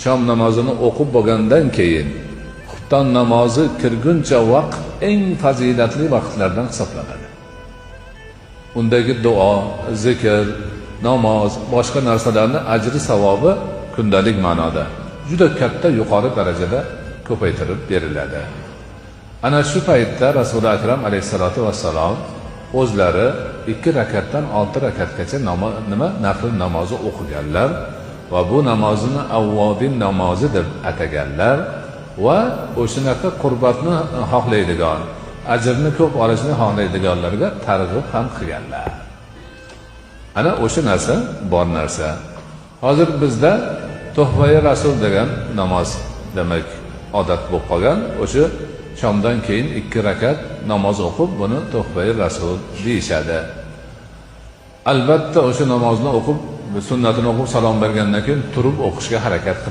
Shom namozini o'qib bo'lgandan keyin xufton namozi kirguncha vaqt eng fazilatli vaqtlardan hisoblanadi. Undagi duo, zikr, namoz, boshqa narsalarni ajri savobi kundalik ma'noda juda katta yuqori darajada ko'paytirib beriladi. Ana shu paytda Rasuli Akram alayhissalatu vassalom o'zlari 2 rakatdan 6 rakatgacha nafl namozi o'qiganlar va bu namozini avvobin namozi deb ataganlar va o'shanaqa qurbatni xohlaydigan, ajrni ko'p olishni xohlaydiganlarga targ'ib ham qilganlar. Ana o'sha narsa bor narsa. Hozir bizda Tuhfai Rasul degan namoz demak odat bo'lib qolgan. O'sha shomdan keyin 2 rakat namoz o'qib, buni Tuhfai Rasul deyishadi. Albatta o'sha namozni o'qib, sunnatini o'qib salom bergandan keyin turib o'qishga harakat qiling.